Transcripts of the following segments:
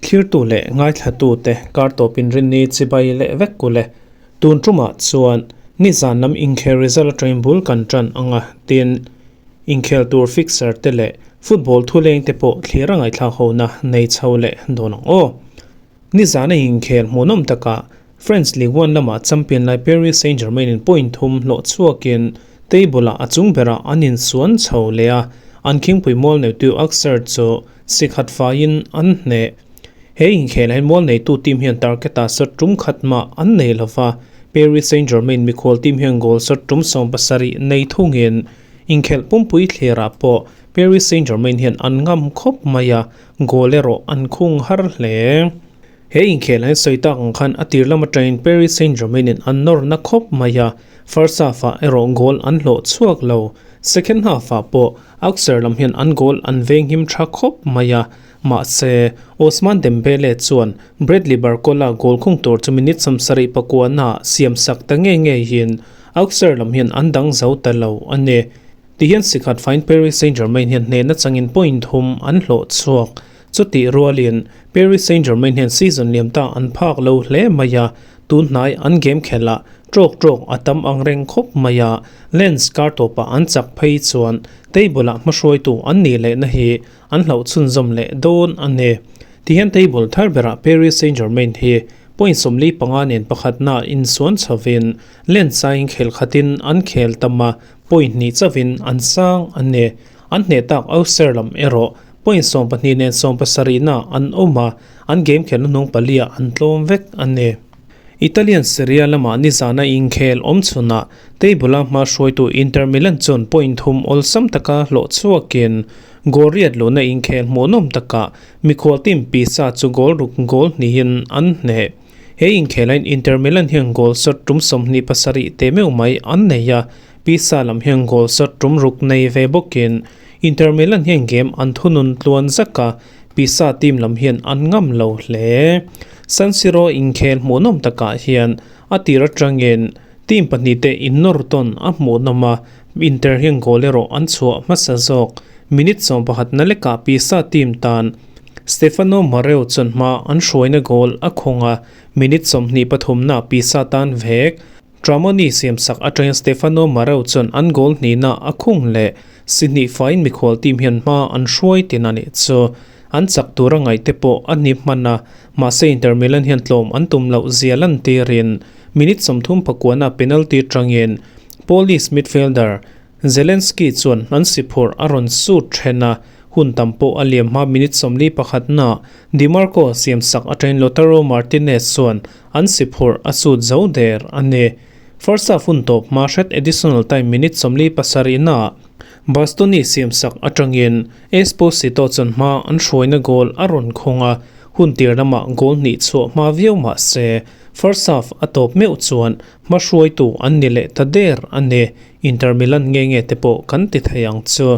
Thlirtu leh ngaithlatute kar tawpin rinni chibai leh vek kul e. Tun tumah chuan nizan lam inkhel result atangin bul kan tan ang a, tin inkhel tur fixer te leh football thuleng te pawh thlir a ngaihthlak hona nei chho leh dawn ang aw. Nizana inkhel hmuhnawm takah French Ligue 1 lamah champion lai Paris Saint-Germain in point thum hlawh chhuakin table ah a chung berah an insuan chho leh a, an khingpui mual neitu Auxerre chu sikhat faiin an hneh. He inkhelah hian mual neitu team hian target ah shot tum khat mah an nei lova, Paris Saint-Germain mikhual team hian goal shot tum 70 nei thungin inkhelh pumpui thlerah pawh Paris Saint-Germain hian an ngam khawp mai a, goal erawh an khung har hle. He inkhel an sawi tak ang khan a tir lam atangin Paris Saint-Germain in an nawr na khawp mai a, first half ah erawh goal an hlawh chhuak lo. Second half ah pawh Auxerre lam hian an goal an venghim tha khawp mai a, mahse Ousmane Dembele chuan Bradley Barcola goal khung tur chu minute 79 ah siam sak ta ngei ngeiin Auxerre lam hian an dang zo ta lo a ni. Tihian sikhat faiin Paris Saint-Germain hian hnehna changin point thum an hlawh chhuak. Chutih rualin Paris Saint-Germain hian season liam ta an phak lo hle mai a, tun hnai an game khelh ah trawk trawk a tam ang reng khawp mai a, Lens kar tawpah an chak phei chuan table ah hmahruaitu an nih lehna hi an hlauh chhunzawm leh dawn a ni. Tihian table thar berah Paris Saint-Germain hi point 45 nen pakhatna insuan chhovin Lens aiin khel khatin an khel tam a, point hnih chauhin an sang a ni. An hneh tak Auxerre lam erawh Point 12 nen 70 na an awm a, an game khelna hnung paliah an tlawm vek a ni. Italian Serie A lamah nizana inkhel awm chhunah table-a hma hruaitu Inter Milan chuan point thum awlsam taka hlawh chhuakin goal riat luhna inkhel hmuhnawm takah mikhual team Pisa chu goal ruk goal hnihin an hneh. He inkhelain Inter Milan hian goal shot tum 27 te meuh mai an nei a, Pisa lam hian goal shot tum ruk nei ve bawkin Inter Milan hian game an thunun tluan zak a, Pisa team lam hian an ngam lo hle. San Siro inkhel hmuhnawm takah hian a tir atangin team pahnihte innawr tawn a hmuhnawm a, Inter hian goal erawh an chhuah hmasa zawk. Minute 11 na lekah Pisa team tan Stefano Mareu chuan hma an hruaina goal a khawng a, minute 23 na Pisa tan vek. Tramoni siamsak atangin Stefano Mareu chuan an goal hnihna a khung leh si hnih faiin mikhual team hian hma an hruai tin a nih chu. An chak tur a ngaih te pawh a ni hman a, mahse Inter Milan hian tlawm an tum loh zia lantirin minute 39 ah penalty tangin Polish midfielder Zelenskiy chuan an si phurh a rawn sut then a, hun tam pawh a liam hma minute 41 na Dimarco siamsak atangin Lautaro Martinez chuan an si phurh a sut zo der a ni. First half hun tawp hma hret additional time minute 47 na Bastoni siamsak atangin Esposito chuan hma an hruaina goal a rawn khawng a, hun tir lamah goal hnih chhuah hma viau mah se first half a tawp meuh chuan hma hruaitu an ni leh ta der a ni. Inter Milan nge nge te pawh kan ti thei ang chu.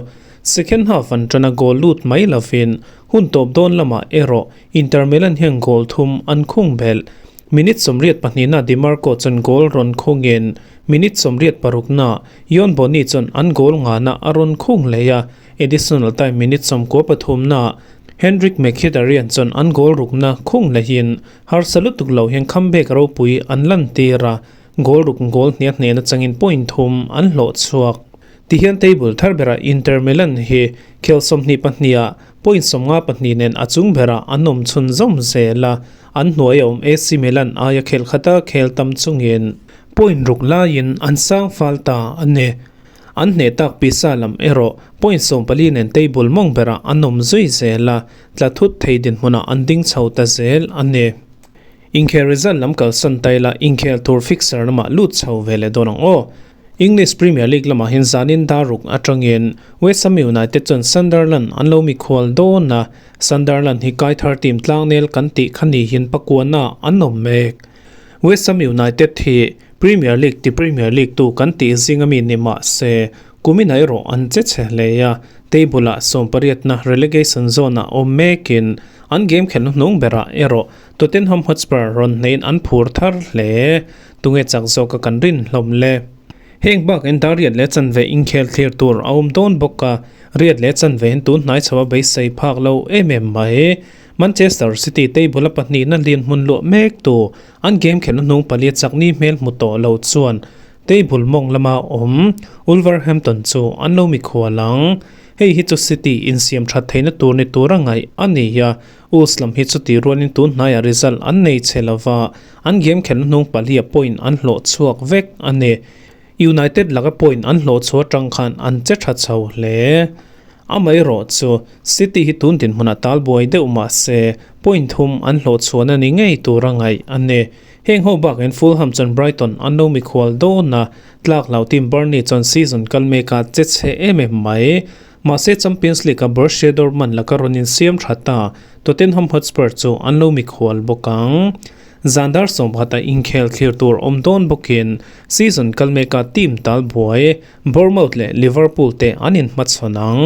Second half an tana goal lut mai lovin hun tawp dawn lamah erawh Inter Milan hian goal thum an khung belh. Minute 82 na Dimarco chuan goal rawn khungin minute 86 na Yon Boni chuan an goal ngana a rawn khung leh a, additional time minute 93 na Henrik Mkhitaryan chuan an goal rukna khung lehin harsa lutuk lo hian comeback ropui an lantir a, goal ruk goal hniah hnehna changin point thum an hlawh chhuak. Tihian table thar berah Inter Milan hi khel 22 ah point 54 nen a chung berah an awm chhun zawm zel a, an hnuai a awm AC Milan aia khel khata khel tam chungin point ruk laiin an sang fal ta a ni. An hneh tak Pisa lam erawh point 14 nen table mawng berah an awm zui zel a, tla thut thei dinhmunah an ding chho ta zel a ni. Inkhel result lam kalsan taila inkhel tur fixture lamah lut chho ve leh dawn ang aw. English Premier League lamah hian zanin daruk atangin West Ham United chuan Sunderland an lo mikhual dawn a, Sunderland hi kai thar team tlangnel kan tih kha ni hian pakuana an awm mek. West Ham United hi Premier League ti Premier League tu kan tih zinga mi ni mah se kumin ah erawh an che chhe hle a, table ah 18 na relegation zone ah awm mekin an game khelhna hnung berah erawh Tottenham Hotspur rawn hneiin an phur thar hle. Tunge chak zawk a kan rin hlawm le. Heng bakin dar riat leh chanve inkhel thlir tur a awm dawn bawk a, riat leh chanve in tun hnai chho a beisei phak lo em em mai. Manchester City table a pahnihna lian hmun luah mek tu an game khelhna hnung palia chakni hmel hmu tawh lo chuan table mawng lama awm Wolverhampton chu an lo mikhual ang. Hei hi chu City insiam that theihna tur ni tura ngaih a ni a, Wolves lam hi chuti rualin tun hnaiah result an nei chhe lova, an game khelhna hnung pahliah point an hlawh chhuak vek a ni. United laka point an hlawh chhuah atang khan an che tha chho hle. Amaherawh chu City hi tun dinhmunah talbuai deuh mah se point thum an hlawh chhuahna ni ngei tura ngaih a ni. Heng ho bakin Fulham chuan Brighton an lo mikhual dawn a, tlak hlau team Burnley chuan season kal mekah che chhe em em mai. Mahse Champions League-a Borussia Dortmund laka rawn insiam tha ta Tottenham Hotspur chu an lo mikhual bawk ang. Zan dar sawmkhatah inkhel thlir tur awm dawn bawkin season kal meka team tal buai Bournemouth leh Liverpool te an inhmachhawn ang.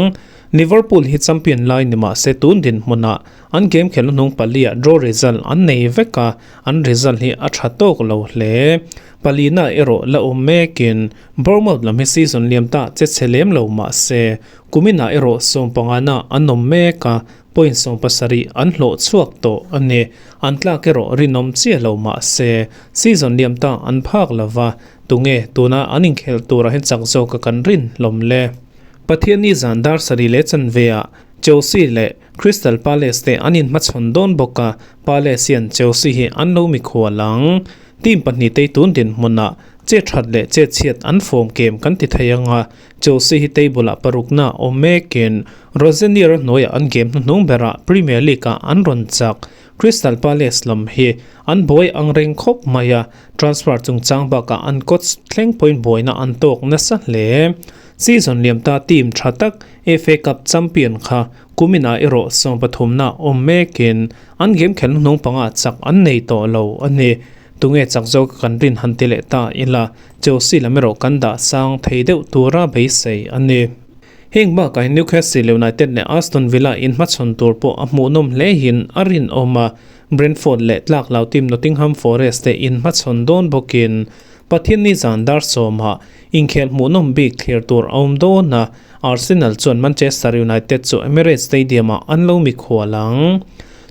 Liverpool hi champion lai ni mahse tun dinhmunah an game khelh hnung paliah draw result an nei vek a, an result hi a tha tawk lo hle. Palina erawh la awm mekin Bournemouth lam hi season liam ta che chhe lem lo mah se, kuminah erawh sawmpangana an awm mek a, point 70 an hlawh chhuak tawh a ni. An tlak erawh rinawm chiah lo mah se, season liam ta an phak lo va, tunge tuna an inkhelh turah hian chak zawk a kan rin hlawm le. Pathianni zan dar sarih leh chanveah Chelsea leh Crystal Palace te an inhmachhawn dawn bawk a, Palace hian Chelsea hi an lo mikhual ang. Team pahnihte tun dinhmunah che that leh che chhiat an fawm kem kan ti thei ang a, Chelsea hi table ah parukna awm mekin Rosenior hnuaiah an game hnuhnung berah Premier League ah an rawn chak. Crystal Palace lam hi an buai ang reng khawp mai a, transfer chungchang bakah an coach thleng pawhin buaina an tawk nasa hle. Season liam ta team tha tak FA Cup champion kha kuminah erawh 13na awm mekin An game khelh hnung panga chak an nei tawh lo a ni. Tunge chak zawk kan rin han ti leh ta ila, Chelsea lam erawh kan dah sang thei deuh tura beisei a ni. Heng bakah hian Newcastle United leh Aston Villa inhmachhawn tur pawh a hmuhnawm hle hin a rinawm a, Brentford leh tlak lo team Nottingham Forest te inhmachhawn dawn bawkin Pathianni zan dar sawmah inkhel hmuhnawm bik thlir tur a awm dawn a, Arsenal chuan Manchester United chu Emirates Stadium-ah an lo mikhual ang.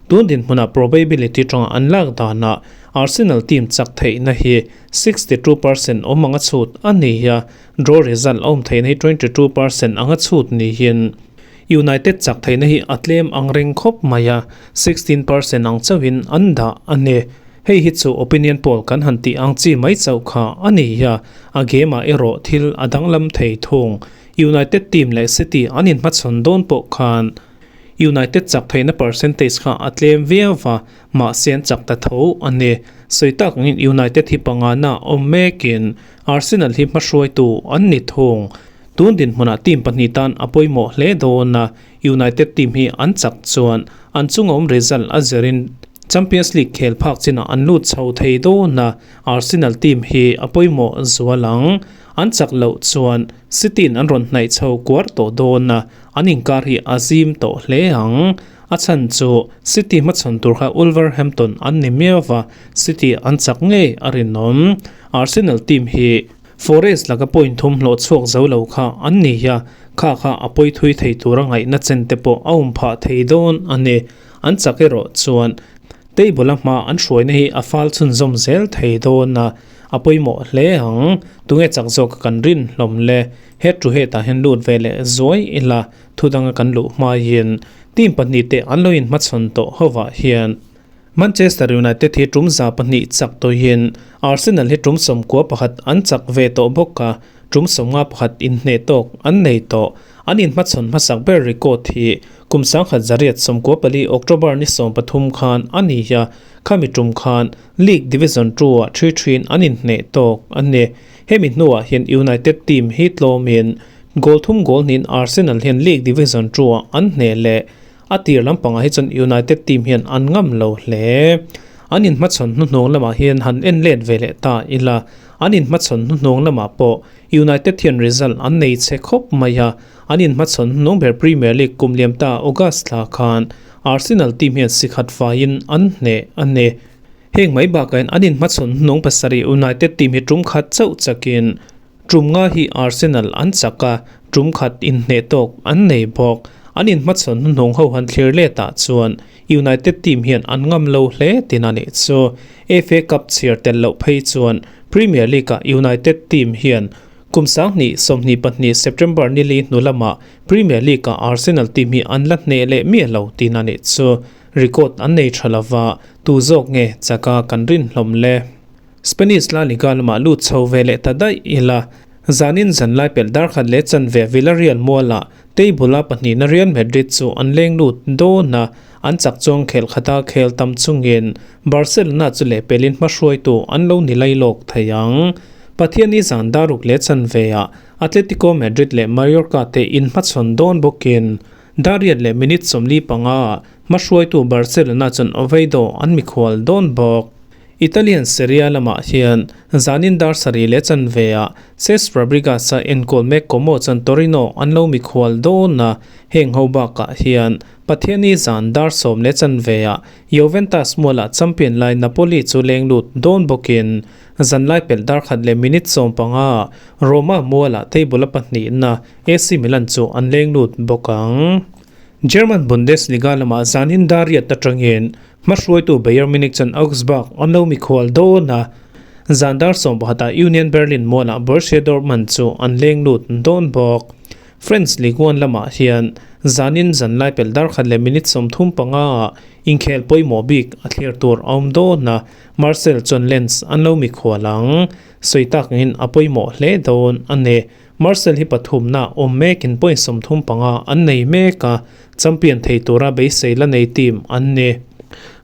Tun dinhmunah probability tanga an lak danah Arsenal team chak theihna hi 62% awm anga chhut a ni a, draw result a awm theihna hi 22% anga chhut niin United chak theihna hi a tlem ang reng khawp mai a, 16% ang chauhin an dah a ni. Hei hi chu opinion poll kan han tih ang chi mai chauh kha a ni a, a game ah erawh thil a danglam thei thung. United team leh City an inhmachhawn dawn pawh khan United chak theihna percentage kha a tlem viau va, mahse an chak ta tho a ni. Sawi tak angin United hi pangana awm mekin Arsenal hi hmahruaitu an ni thung. Tun dinhmunah team pahnih tan a pawimawh hle dawn a, United team hi an chak chuan an chunga awm result a zirin Champions League khel phak chinah an lut chho thei dawn a, Arsenal team hi a pawimawh zual ang. An chak loh chuan City in an rawn hnaih chho kuar tawh dawn a, an inkar hi a zim tawh hle ang. A chhan chu City hmachhawn tur kha Wolverhampton an ni miau va, City an chak ngei a rinawm. Arsenal team hi Forest laka point thum hlawh chhuak zo lo kha an ni a, kha kha a pawi thui thei tura ngaihna chen te pawh a awm phah thei dawn a ni. An chak erawh chuan table a hma an hruaina hi a fal chhunzawm zel thei dawn a, a pawimawh hle ang. Tunge chak zawk a kan rin hlawm le? Head to head ah hian lut ve leh zuai ila thudanga kan luh hmaiin team pahnih te an lo inhmachhawn tawh hovah hian Manchester United hi tum 200 chak tawhin Arsenal hi tum 91 an chak ve tawh bawk a, tum 51 inhneh tawk an nei tawh. An inhmachhawn hmasak ber record hi kum 1994 October ni 13 khan a ni a, khami tum khan League Division 2 ah 3-3 in an inhneh tawk a ni. Hemi hnuah hian United team hi tlawmin goal thum goal hnihin Arsenal hian League Division 2 ah an hneh leh. A tir lampangah hi chuan United team hian an ngam lo hle. An inhmachhawn hnuhnung lamah hian han en let ve leh ta ila, an inhmachhawn hnuhnung lamah pawh United hian result an nei chhe khawp mai a, an inhmachhawn hnuhnung ber Premier League kum liam ta August thla khan Arsenal team hian sikhat faiin an hneh a ni. Heng mai bakah hian an inhmachhawn hnuhnung pasarih United team hi tum khat chauh chakin. Tum nga hi Arsenal an chak a, tum khat inhneh tawk an nei bawk. An inhmachhawn hnuhnawng ho han thlir letah chuan United team hian an ngam lo hle tin a nih chu. FA Cup chhiar tel loh phei chuan Premier League-ah United team hian kum 2022 September nili hnu lamah Premier League-ah Arsenal team hi an la hneh leh miah lo tin a nih chu. Record an nei tha lova, tu zawk nge chaka kan rin hlawm le? Spanish La Liga lamah lut chho ve leh ta daih ila, zanin zanlai pelh darkhat leh chanve Villarreal mualah table-a pahnihna Real Madrid chu an leng lut dawn a, an chak chuang khel khata khel tam chungin Barcelona chu lehpelin hmahruaitu an lo ni lai lawk thei ang. Pathianni zan daruk leh chanveah Atletico Madrid leh Mallorca te inhmachhawn dawn bawkin Dariat leh minute 45 ah hmahruaitu Barcelona chuan Oviedo an mikhual dawn bawk. Italian Serie A lamah hian zanin dar sarih leh chanveah Cesc Fabregas-a enkawl mek Como chuan Torino an lo mikhual dawn a, heng ho bakah hian Pathiani zan dar sawm leh chanveah Juventus mualah champion lai Napoli chu leng lut dawn bawkin zanlai pelh dar khat leh minute 15 ah Roma mualah table a pahnihna AC Milan chu an leng lut bawk ang. German Bundesliga lamah zanin dar riat atangin Hmahruaitu Bayern Munich chuan Augsburg an lo mikhual dawn a, zan dar 11ah Union Berlin mualah Borussia Dortmund chu an leng lut dawn bawk. French Ligue 1 lamah hian zanin zanlai pelh dar khat leh minute 35 ah inkhel pawimawh bik a thlir tur a awm dawn a, Marseille chuan Lens an lo mikhual ang. Sawi tak angin a pawimawh hle dawn a ni. Marseille hi pathumna awm mekin point 35 an nei mek a, champion thei tura beisei la nei team an ni.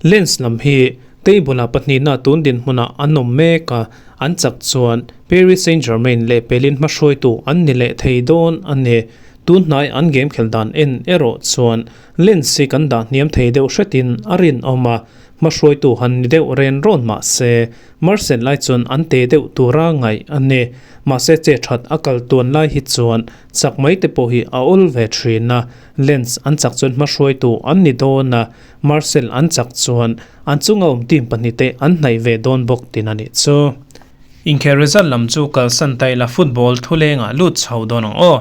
Lens lam hi table-ah pahnihna tun dinhmunah an awm mek a, an chak chuan Paris Saint-Germain leh pelin hmahruaitu an ni leh thei dawn a ni. Tun hnai an game khel dan en erawh chuan Lens hi kan dah hniam thei deuh hretin a rinawm a, hmahruaitu han ni deuh ren rawn mah se Marseille lai chuan an te deuh tura ngaih a ni. Mahse che that a kal tuan lai hi chuan chak mai te pawh hi a awl ve thin a, Lens an chak chuan hmahruaitu an ni dawn a, Marseille an chak chuan an chunga awm team pahnih te an hnaih ve dawn bawk tin a nih chu. Inkhel result lam chu kalsan ta ila football thulengah lut chho dawn ang aw.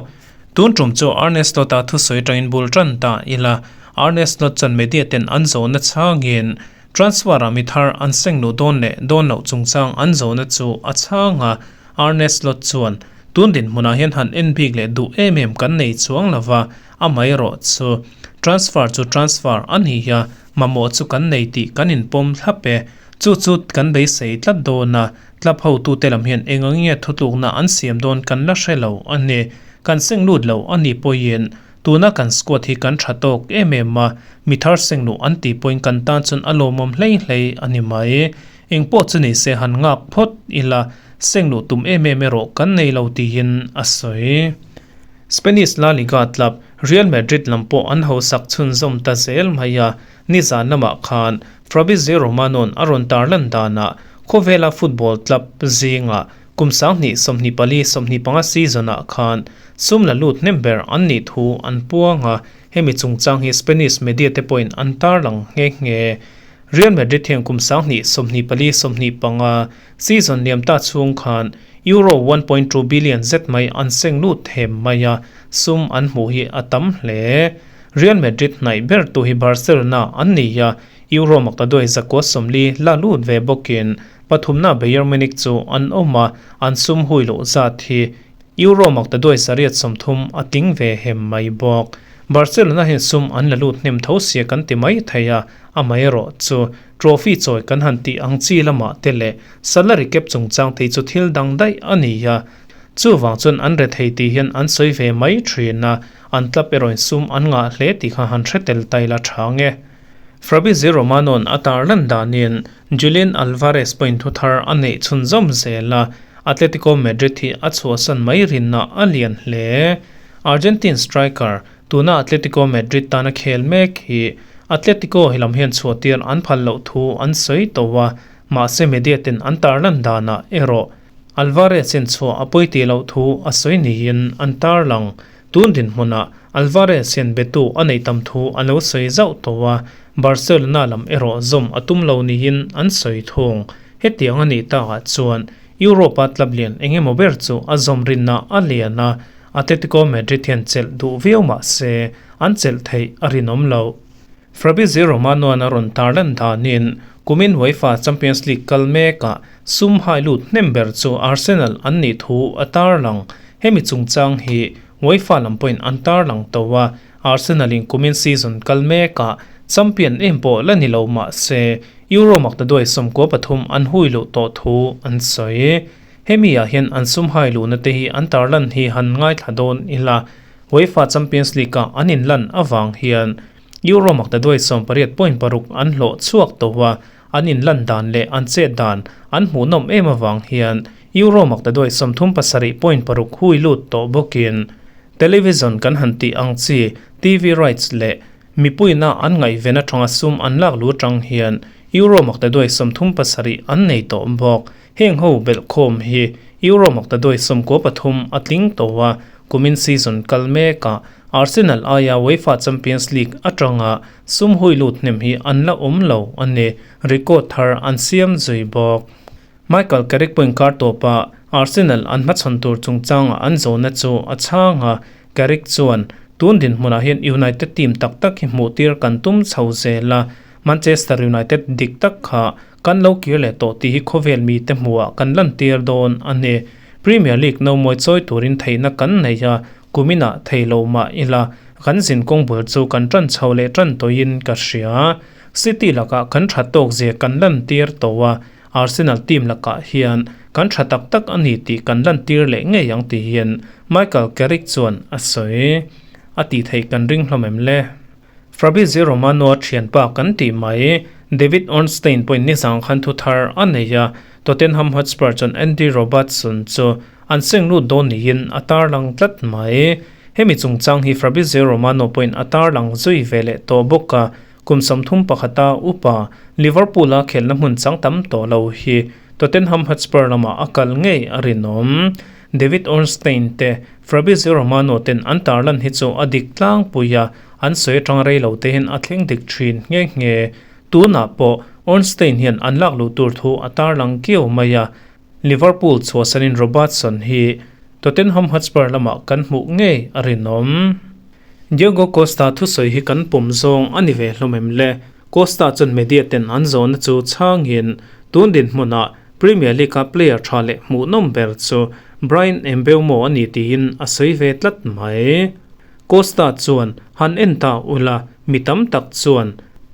Tun tum chu Arne Slot-a thusawi atangin bul tan ta ila, Arne Slot chuan media ten an zawhna chhangin Transfer-ah mi thar an seng luh dawn leh dawn loh chungchang an zawhna chu a chhang a, Arne Slot chuan, Tun dinhmunah hian han en bik leh duh em em kan nei chuang lo va, amaherawh chu transfer chu transfer a ni a, mamawh chu kan nei tih kan inpawm thlap e. Chu chu kan beisei tlat dawn a, club hotute lam hian eng ang nge thutlukna an siam dawn kan la hre lo a ni. Kan seng lut lo a nih pawhin Tuna kan squad hi kan tha tawk em em a, mi thar seng luh an tih pawhin kan tan chuan a lawmawm hlei hlei a ni mai. Eng pawh chu ni se han nghak phawt ila, seng luh tum em em erawh kan nei lo tiin a sawi. Spanish La Liga club Real Madrid lam pawh an hausak chhunzawm ta zel mai a, nizan lamah khan Fabrizio Romano-a'n a rawn tarlan danah khawvela football club zingah Kum 2024, 25 season-ah khan sum la lut hnem ber an nih thu an puang a, hemi chungchang hi Spanish media te pawhin an tarlang nghe nghe. Real Madrid hian kum 2024, 25 season liam ta chhung khan Euro 1.2 billion zet mai an seng lut hem mai a, sum an hmuh hi a tam hle. Real Madrid hnaih ber tu hi Barcelona an ni a, Euro maktaduai zakua 40 la lut ve bawkin Pathumna Bayern Munich chu an awm a, an sum hui loh zat hi Euro maktaduai 330 a tling ve hem mai bawk. Barcelona hian sum an la lut hnem tho sia kan ti mai thei a, amaherawh chu trophy chawi kan han tih ang chi lamah te leh salary cap chungchang te hi chu thil dang daih a ni a, chuvang chuan an rethei tih hian an sawi ve mai thin a, an club erawhin sum an ngah hle tih kha han hre tel ta ila tha nge. Fabrizio Romano-a'n a tarlan danin Julian Alvarez pawhin thu thar a neih chhunzawm zel a, Atletico Madrid hi a chhuahsan mai rinna a lian hle. Argentine striker, tuna Atletico Madrid tana khel mek hi Atletico hi lam hian chhuahtir an phal loh thu an sawi tawh a, mahse media ten an tarlan danah erawh Alvarez-in chhuah a pawi tih loh thu a sawi niin an tarlang. Tun dinhmunah Alvarez hian betu a neih tam thu a lo sawi zauh tawh a, Barcelona lam erawh zawm a tum lo niin an sawi thung. Hetiang a nih takah chuan Europe-a club lian eng emaw ber chu a zawm rinna a lian a, Atletico Madrid hian chelh duh viau mah se an chelh theih a rinawm loh. Fabrizio Romano-a'n a rawn tarlan danin kumin UEFA Champions League kal mekah sum hai lut hnem ber chu Arsenal an nih thu a tarlang. Hemi chungchang hi UEFA lam pawhin an tarlang tawh a, Arsenal in kumin season kal mekah champion em pawh la ni lo mah se Euro maktaduai 13 an hui luh tawh thu an sawi. Hemi ah hian an sum hai luhna te hi an tarlan hi han ngaithla dawn ila, UEFA Champions League ah an inlan avang hian Euro maktaduai 18.6 an hlawh chhuak tawh a, an inlan dan leh an chet dan an hmuhnawm em avang hian Euro maktaduai 37.6 hui lut tawh bawkin Television kan han tih ang chi TV rights leh mipuina an ngaihven atanga sum an lak lu atang hian Euro maktaduai 37 an nei tawh bawk. Heng ho belhkhawm hi Euro maktaduai 93 a tling tawh a, kumin season kal mekah Arsenal aia UEFA Champions League atanga sum hui lut hnem hi an la awm lo a ni, record thar an siam zui bawk. Michael Carrick pawhin kar tawpah Arsenal an hmachhawn tur chungchanga an zawhna chu a chhang a, Carrick chuan, Tun dinhmunah hian United team tak tak hi hmuh tir kan tum chho zel a, Manchester United dik tak kha kan lo kir leh tawh tih hi khawvel mite hmuhah kan lantir dawn a ni. Premier League no mawi chawi turin theihna kan nei a, kuminah thei lo mah ila kan zinkawng bul chu kan tan chho leh tan tawhin ka hria. City lakah kan tha tawk zia kan lantir tawh a, Arsenal team lakah hian kan tha tak tak a ni tih kan lantir leh ngei ang tihin Michael Carrick chuan a sawi. A tih theih kan ring hlawm em le? Fabrizio Romano-a thianpa kan tih mai David Ornstein pawhin nizang khan thu thar a nei a, Tottenham Hotspur chuan Andy Robertson chu an seng lut dawn niin a tarlang tlat mai. Hemi chungchang hi Fabrizio Romano pawhin a tarlang zui ve leh tawh bawk a, Kum 31 a upa Liverpool-a khelhna hmun chang tam tawh lo hi Tottenham Hotspur lamah a kal ngei a rinawm. David Ornstein te Fabrizio Romano ten an tarlan hi chu a dik tlangpui a, an sawi atang rei lo te hian a thleng dik thin nghe nghe. Tunah pawh Ornstein hian an lak luh tur thu a tarlang kiau mai a, Liverpool chhuahsanin Robertson hi Tottenham Hotspur lamah kan hmuh ngei a rinawm. Diogo Costa thusawi hi kan pawm zawng a ni ve hlawm em le? Costa chuan media ten an zawhna chu chhangin tun dinhmunah Premier League-a player tha leh hmuhnawm ber chu Bryan Mbeumo a ni tiin a sawi ve tlat mai. Costa chuan han en ta ula mi tam tak chuan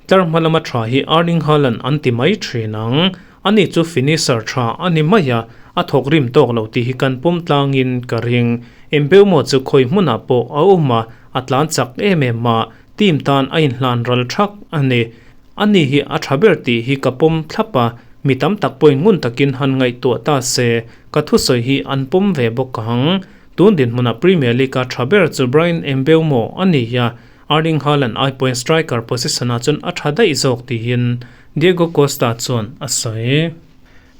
tlar hma lama tha hi Erling Haaland an ti mai thin ang. Ani chu finisher tha a ni mai a, a thawk rim tawk lo tih hi kan pawm tlangin ka ring. Mbeumo chu khawi hmunah pawh a awm a, a tlan chak em em a, team tan a inhlan ral thak a ni. Ani hi a tha ber tih hi ka pawm thlap a, mi tam tak pawhin ngun takin han ngaihtuah ta se, ka thusawi hi an pawm ve bawk ang. Tun dinhmunah Premier League-a tha ber chu Bryan Mbeumo a ni a, Erling Haaland ai pawhin striker position-ah chuan a tha daih zawk tiin Diego Costa chuan a sawi.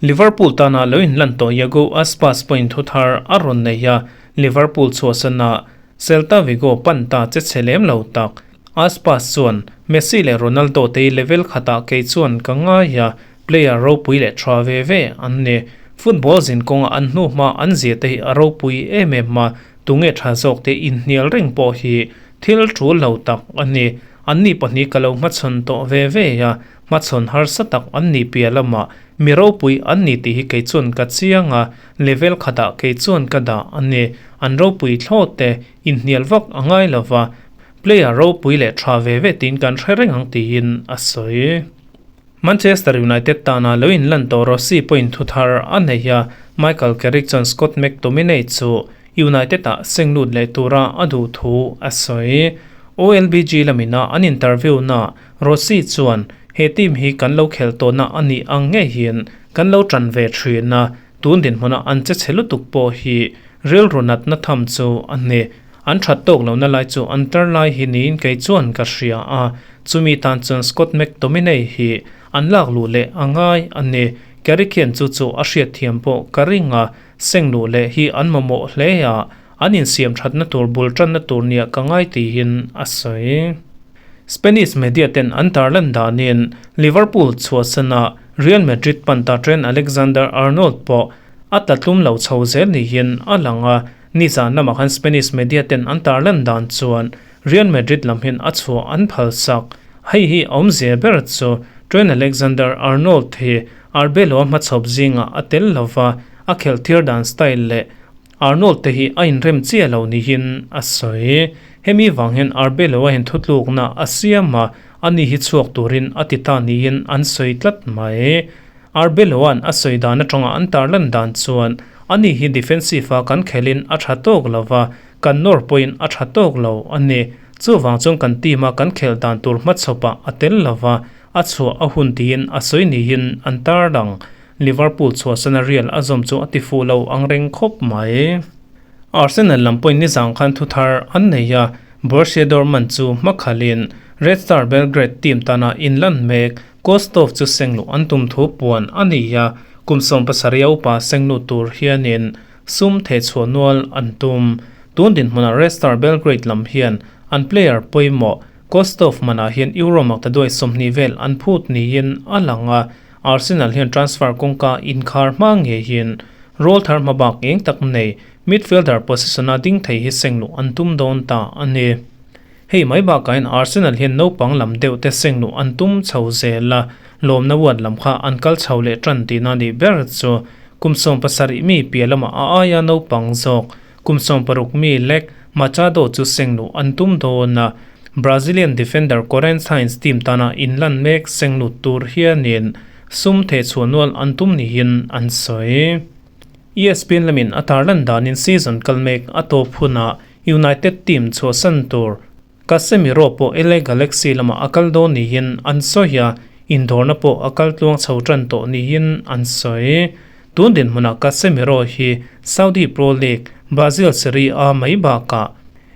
Liverpool tana lo inlan tawh Iago Aspas pawhin thu thar a rawn nei a, Liverpool chhuahsana Celta Vigo pan ta che chhe lem lo tak. Aspas chuan, Messi leh Ronaldo te hi level khatah kei chuan ka ngai a, player ropui leh tha ve ve an ni. Football zin kawnga an hnuhma an zia te hi a ropui em em a, tunge tha zawk te inhnial reng pawh hi Thil tul lo tak a ni. Anni pahnih ka lo hmachhawn tawh ve ve a, hmachhawn harsa tak an nih piah lamah mi ropui an ni tih hi kei chuan ka chiang a, level khatah kei chuan ka dah a ni. An ropui thlawt te, inhnial vak a ngai lo va, player ropui leh tha ve ve tiin kan hre reng ang tiin a sawi. Manchester United tana lo inlan tawh Rossi pawhin thu thar a nei a, Michael Carrick chuan Scott McTominay chu United-ah seng lut leh tura a duh thu a sawi. OLBG lamina an interview naah Rossi chuan, He team hi kan lo khelh tawhna a nih ang ngeihin kan lo tan ve thin a, tun dinhmuna an che chhe lutuk pawh hi rilru natna tham chu a ni. An that tawk lohna lai chu an tar lai hi niin kei chuan ka hria a, chumi tan chuan Scott McTominay hi an lak luh leh a ngai a ni. Carrick hian chu chu a hriatthiam pawh ka ring a, seng luh leh hi an mamawh hle a, an insiam thatna tur bul tanna tur nia ka ngai tiin a sawi. Spanish media ten an tarlan danin Liverpool chhuahsana Real Madrid pan ta Trent Alexander-Arnold pawh. a tla tlum lo chho zel niin a lang a, nizan lamah khan Spanish media ten an tarlan dan chuan Real Madrid lam hian a chhuah an phal sak. Hei hi a awmzia ber chu Trent Alexander-Arnold hi Arbeloa hmachhawp zingah a tel lova, a khelh thir dan style leh Arnold te hi a inrem chiah lo niin a sawi. Hemi vang hian Arbeloa hian thutlukna a siam a, ani hi chhuak turin a ti ta niin an sawi tlat mai. Arbeloa'n a sawi dan atanga an tarlan dan chuan ani hi defensive-a kan khelhin a tha tawk lo va, kan nawr pawhin a tha tawk lo a ni. Chuvang chuan kan team-a kan khelh dan tur hmachhawpah a tel lo va, a chhuah a hun tiin a sawi niin an tarlang. Liverpool chhuahsana Real a zawm chu a ti fuh lo ang reng khawp mai. Arsenal lam pawhin nizang khan thu thar an nei a, Borussia Dortmund chu hmakhalin Red Star Belgrade team tana inlan mek Kostov chu sengluh an tum thu puan a ni a, kum 70 a upa sengluh tur hianin sum thehchhuah nual an tum. Tun dinhmunah Red Star Belgrade lam hian an player pawimawh Kostov manah hian Euro maktaduai 20 vel an phut niin a lang a, Arsenal hian transfer kawngka inkhar hma ngeiin role thar hma bak eng tak nei midfielder position-a ding thei hi sengluh an tum dawn ta a ni. Hei mai bakah hian Arsenal hian naupang lam deuh te sengluh an tum chho zel a, lawmna ward lam kha an kal chho leh tan tihna nih ber chu kum 70 mi piah lamah a aia naupang zawk Kum 60 mi lek Machado chu sengluh an tum dawn a, Brazilian defender Corinthians team tana inlan mek senglut tur hianin sum thehchhuah nual an tum niin an sawi. ESPN lamin a tarlan danin season kal mek a tawp hunah United team chhuahsan tur Casemiro pawh LA Galaxy lamah a kal dawn niin an sawi a, indawrna pawh a kal tluang chho tan tawh niin an sawi. Tun dinhmunah Casemiro hi Saudi Pro League, Brazil Serie A mai bakah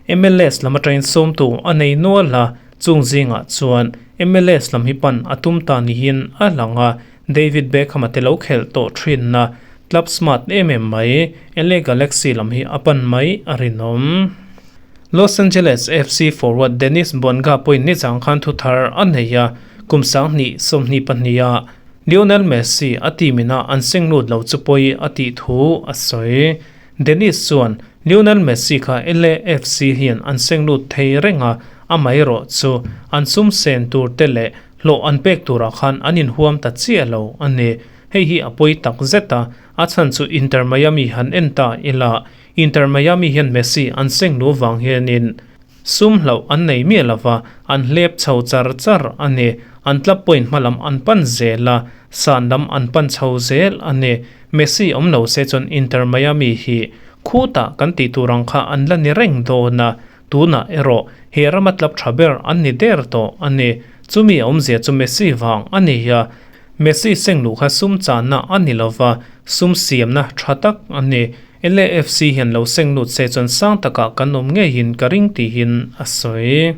MLS lam atangin sawmtu a nei nual a, chung zingah chuan MLS lam hi pan a tum ta niin a lang a, David Beckham-a te lo khelh tawh thinna club smart em em mai LA Galaxy lam hi a pan mai a rinawm. Los Angeles FC forward Denis Bonga pawhin nizang khan thu thar a nei a, kum 2022 ah Lionel Messi a team ina an seng lut lo chu pawi a tih thu a sawi. Denis chuan Lionel Messi kha LAFC hian an seng lut thei reng a, amaherawh chu an sum sen tur te leh hlawh an pek turah khan an inhuam ta chiah lo a ni. Hei hi a pawi tak zet a, a chhan chu Inter Miami han en ta ila, Inter Miami hian Messi an seng lu vang hianin sum hlauh an nei miah lova, an hlep chho char char a ni. An club point hma lam an pan zel a, san lam an pan chho zel a ni. Messi awm lo se chuan Inter Miami hi khutah kan tih tur ang kha an la ni reng dawn a, tunah erawh he rama club tha ber an ni der tawh a ni. Chumi awmzia chu Messi vang a ni a, Messi seng luh kha sum channa a ni lova, sum siamna tha tak a ni. LAFC hian lo seng lut se chuan sang takah kan awm ngeiin ka ring tihin a sawi.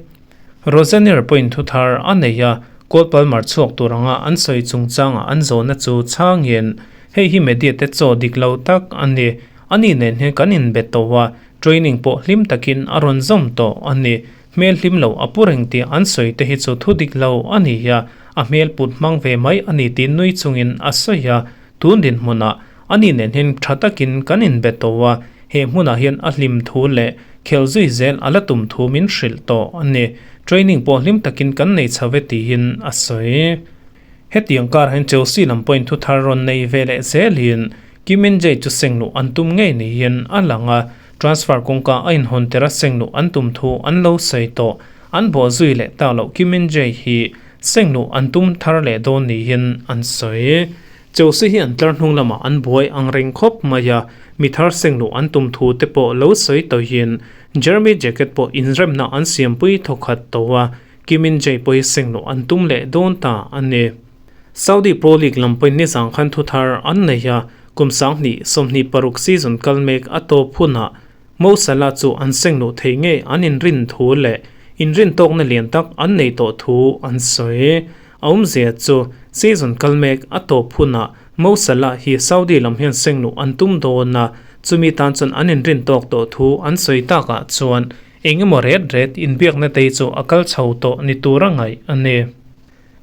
Rosenior pawhin thu thar a nei a, Cole Palmer chhuak tur anga an sawi chungchangah an zawhna chu chhangin, Hei hi media te chaw dik lo tak a ni. Ani nen hian kan inbe tawh a, training pawh hlim takin a rawn zawm tawh a ni. Hmel hlim lo a pu reng tih an sawi te hi chu thu dik lo a ni a, a hmel put hmang ve mai a ni tih nui chungin a sawi a, Tun dinhmunah ani nen hian tha takin kan inbe tawh a, he hmunah hian a hlim thu leh khelh zui zel a la tum thu min hrilh tawh a ni. Training pawh hlim takin kan nei chho e tiin a sawi. Hetiang karah hian Chelsea lam pawhin thu thar rawn nei ve leh zelin Kim Min-jae chu sengluh an tum ngei niin a lang a, transfer kawngka a inhawn tir a sengluh an tum thu an lo sawi tawh. An bawh zui leh tak loh Kim Min-jae hi Sengluh an tum thar leh dawn niin an sawi. Chelsea hi an tlar hnung lamah an buai ang reng khawp mai a, mi thar sengluh an tum thu te pawh lo sawi tawhin Jeremy Jacquet pawh inremna an siampui thawkhat tawh a, Kim Min-jae pawh hi sengluh an tum leh dawn ta a ni. Saudi Pro League lam pawhin nizang khan thu thar an nei a, kum 2026 season kal mek a tawp hunah Mo Salah chu an sengluh thei nge an inrin thu leh inrin tawkna lian tak an nei tawh thu an sawi. A awmzia chu season kal mek a tawp hunah Mo Salah hi Saudi lam hian sengluh an tum dawn a, chumi tan chuan an inrin tawk tawh thu an sawi takah chuan eng emaw ret ret inbiakna te chu a kal chho tawh ni tura ngaih a ni.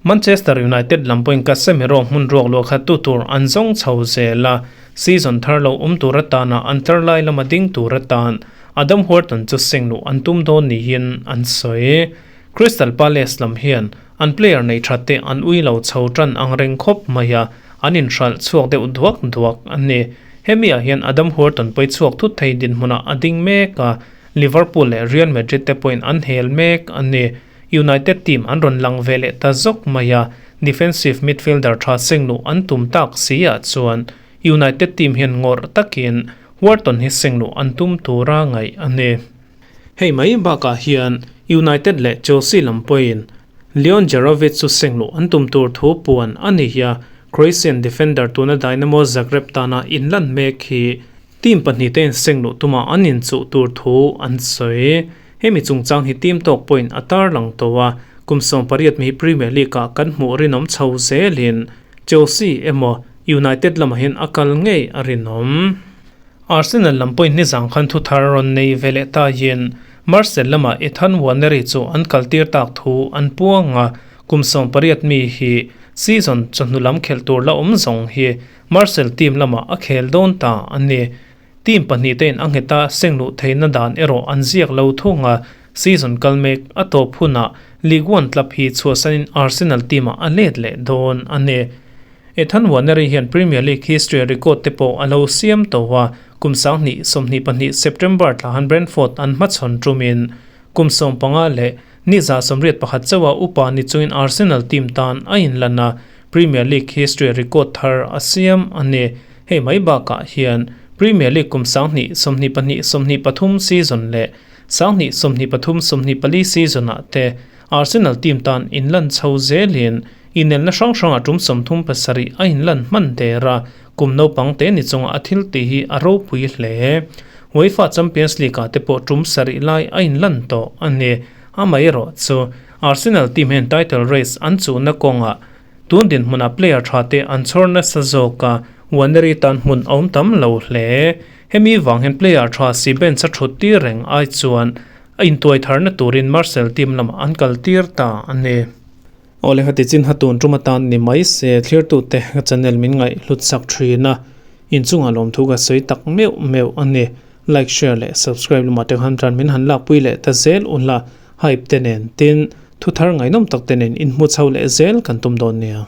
Manchester United lam pawhin Casemiro hmun ruak luah khat tu tur an zawng chho zel a. Season thar lo awm tur atana an tlar lai lama ding tur atan Adam Wharton chu seng luh an tum dawn niin an sawi. Crystal Palace lam hian an player nei that te an ui lo chho tan ang reng khawp mai a, an inhralh chhuak deuh duak duak a ni. Hemi ah hian Adam Wharton pawi chhuak thut thei dinhmunah a ding mek a, Liverpool leh Real Madrid te pawhin an hel mek a ni. United team an rawn lang ve leh ta zawk mai a, defensive midfielder tha seng luh an tum tak si ah chuan United team hian ngawrh takin Wharton hi seng luh an tum tura ngaih a ni. Hei mai bakah hian United leh Chelsea lam pawhin Leon Jarovic chu seng luh an tum tur thu puan a ni a, Croatian defender tuna Dynamo Zagreb tana inlan mek hi team pahnihte in seng luh tuma an inchuh tur thu an sawi. Hemi chungchang hi team tawk pawhin a tarlang tawh a, kum 18 mi hi Premier League-ah kan hmuh rinawm chho zelin Chelsea emaw United lamah hian a kal ngei a rinawm. Arsenal lam pawhin nizang khan thu thar rawn nei ve leh ta yin Marseille lamah Ethan Nwaneri chu an kaltir tak thu an puang a, kum 18 mi hi season chawhnu lam khelh tur la awm zawng hi Marseille team lamah a khel dawn ta a ni. Team pahnihte in a nghet a, seng luh theihna dan erawh an ziak lo thung a, season kal mek a tawp hunah Ligue 1 club hi chhuahsanin Arsenal team ah a let leh dawn a ni. Ethan Nwaneri hian Premier League history record te pawh a lo siam tawh a, kum 2022 September thlahan Brentford an hmachhawn tumin kum 15 leh ni 81 chauha upa ni chungin Arsenal team tan a inlan a, Premier League history record thar a siam a ni. Hei mai bakah hian Premier League kum 2022-23 season leh 2023-24 season ah te Arsenal team tan inlan chho zelin inelna hrang hrangah tum 37 a inlan hman der a, kum naupang te ni chunga a thil tih hi a ropui hle. UEFA Champions League ah te pawh tum sarih lai a inlan tawh a ni. Amaherawh chu Arsenal team hian title race an chuhna kawngah tun dinhmunah player tha te an chhawr nasa zawk a, Nwaneri tan hmun a awm tam lo hle. Hemi vang hian player tha si bench a thut tir reng ai chuan a intuai tharna turin Marseille team lamah an kal tir ta a ni. Awle heti chin ha tun tum atan ni mai se thlirtute ka channel min ngaih hlut sak thin a, inchungah lawmthu ka sawi tak meuh meuh a ni. Like, share leh subscribe lamah te khan tan min han lakpui leh ta zel ula, hype te nen tin thu thar ngaihnawm tak te nen inhmu chho leh zel kan tum dawn nia.